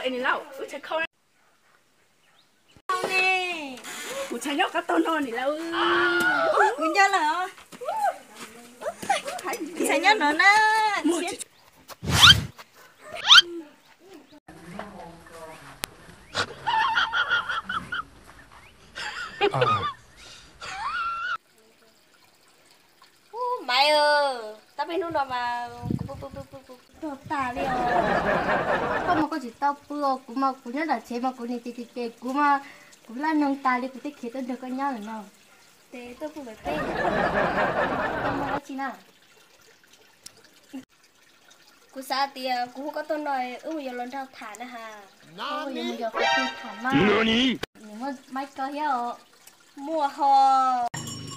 Niam laus, wb tshais khau ne. Kuv tshais nyob qab tog no niam laus. Kuv nco lawm os. Kuv tshais nyob no na. Ub, Maiv, tab peb hnub no mas kuv pw pw pw pw pw tuag tag li os. Koj mas koj tsis tau pw os, kuv mas kuv nyob nram tsev mas kuv niam ces ces ces kuv mas kuv laj noog tas li kuv thiaj khiav tuaj nrog koj nyob lawm no. Ces tuaj pw pem teb, tuaj mus dab tsi na? Kuv xav tias kuv hu koj tuaj no wb mus yos hluas nraug tham na has. Mus yos hluas nraug tham mas nws muaj maib koj thiab os. Muaj ho.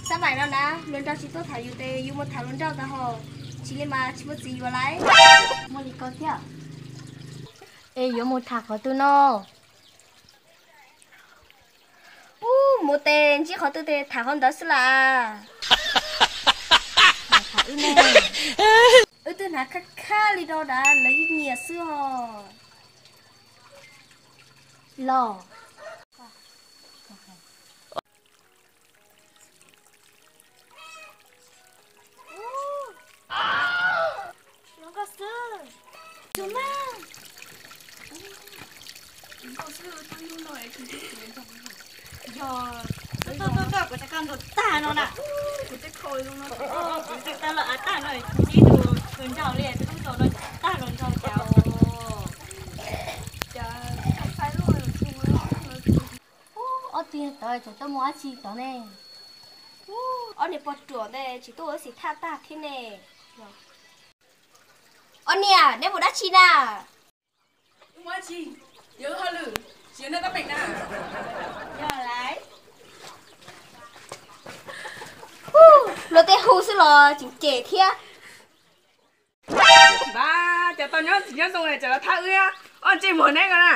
Xab maim no na, hluas nraug tsis tuaj tham yus ces yus mus tham hluas nraug ntag ho. Tsis li mas tsis muaj txiv yuav lawm. Muaj li koj thiab. Es yuav mus tham qhov twg no? Ub, mus tes ntsib qhov twg tes tham qhov ntawd xwb las. Tham wb ne. Wb twb hnav khab khab li rau dav lawv yeej nyiam xwb os. Los. Zoo nkauj xwb. Tus na. Yog, tuaj tuaj tuaj, kuv tseem koj nkaus tag no na. Kuv tseem tau los av tag no, ntsib tus nraug li tus nraug no tag los nraug cas. Ub, ob tug tod tseem tuaj mus dab tsi tod ne? Ub, ob niag pog ruam ntawd tsis tuaj ua xim thaj tag thiab ne. Ob niag, neb mus dab tsi na? Luag tej hu xwb los tseem cem thiab. Npab, cas tau nyob txiv nyob zoo es tseem los thab wb, ob ntsej muag neb ko na.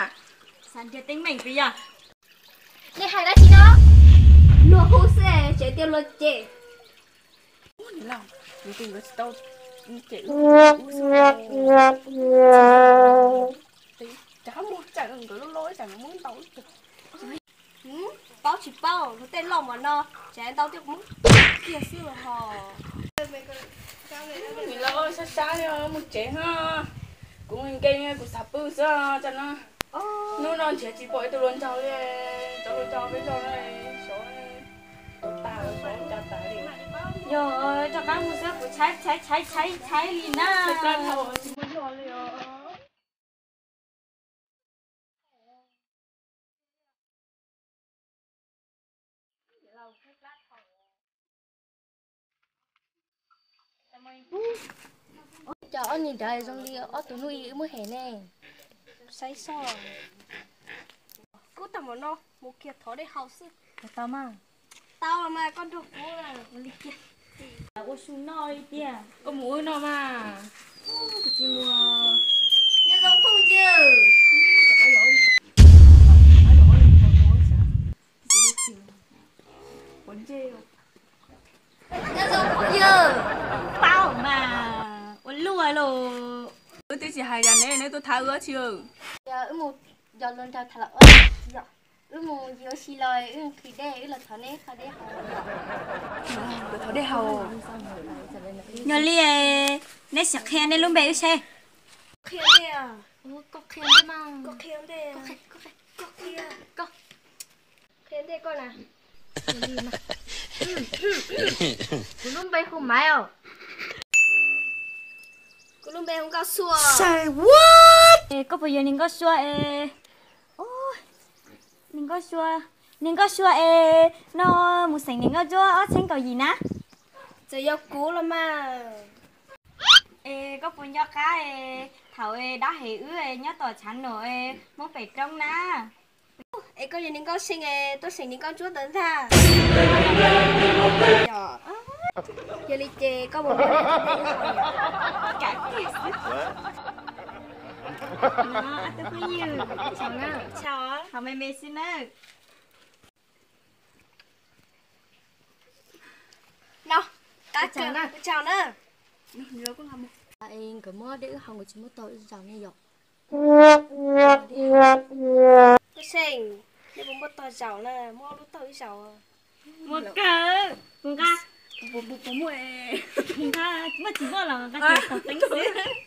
Xav nrhiav teeb meem pes yog. Nej hais dab tsi no? Luag hu xwb tseem tias luag cem. Ub, niam laus, luag tias nkawd tsis tau cem wb, wb xwb. Cas muag tsawm nkawd loj loj tsam nkawd muab ntaus. Paub tsis paub, luag tej loj mas no, tsam ntaus twb muab kiag xwb los ho. Niam laus, sab sab li mus tsev ho. Kuv nkees kuv xav pw xwb tsam no. Hnub no nrhiav tsis pom ib tug hluas nraug li, cov hluas nraug peb zos no xyov tuag tas los xyov cas tas li. Yog rov qab mus xwb kuv tshaib tshaib tshaib tshaib tshaib li na. Tsis muaj zog li os. Cov ob niag nrad zoo li ob tug hnub ib wb muab hem ne. Saib soj. Kub tag npaum no mus kiag thov dej haus xwb. Tau mas. Tau mas koj nrog kuv na. Ua su noj li tiag. Koj mus wb noj mas. Kuv tsis mus. Nyob zoo phooj ywg. Nyob zoo phooj ywg. Paub mas ua luaj lauj. Wb twb tsis hais yam neb, neb tuaj thab wb tsi. Wb mus yos hluas nraug tham los wb mus yuav si los wb mus qhwv dej, wb los thov neb qhov dej haus. Thov dej haus. Yog li, neb sim qhia neb lub npe wb seb. Qhia ntej, koj qhia ntej mas. Koj qhia ntej, koj qhia, koj qhia, koj qhia ntej koj na. Kuv lub npe hu Maiv os. Kuv lub npe hu Nkauj Sua. Koj puas yog niag Nkauj Sua es? Niag Nkauj Sua, niag Nkauj Sua es no mus xeem niam nkauj ntsuab ob txhiab kaum yim na. Txawm yog kuv los mas. Es koj puas nco qab es thaum dab hem wb nyob tom tshav num es Hmoob pem roob na? Es koj yog niag Nkauj Seej es tuaj xeem niam nkauj ntsuab ntawd ntag. Yog li ces koj puas muaj dab tsi haus? Kav kiag xwb. Ab, tus phooj ywg, tsaug na, tsaug, haus me me xwb nawb. No, qab kawg, tsaug na. Nkawd muab dej wb haus nkawd tsis muab tau wb zaum ne yom. Pej Xeem, nej puas muaj tog zaum na, muaj ob lub taug ib zaug. Muaj kawg, kuv nqa. Puas muaj, kuv nqa, muaj tsis muaj los nqa tog teeb xwb.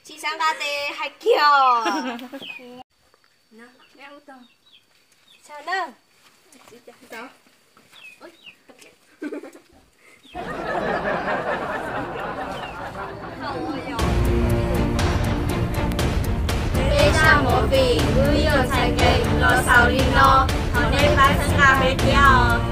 Tsis xav nqa ces hais kiag os. Peb zaj movie Wb Yuav Txhais Kev los xaus li no, thov nej pab txhawb nqa peb thiab os.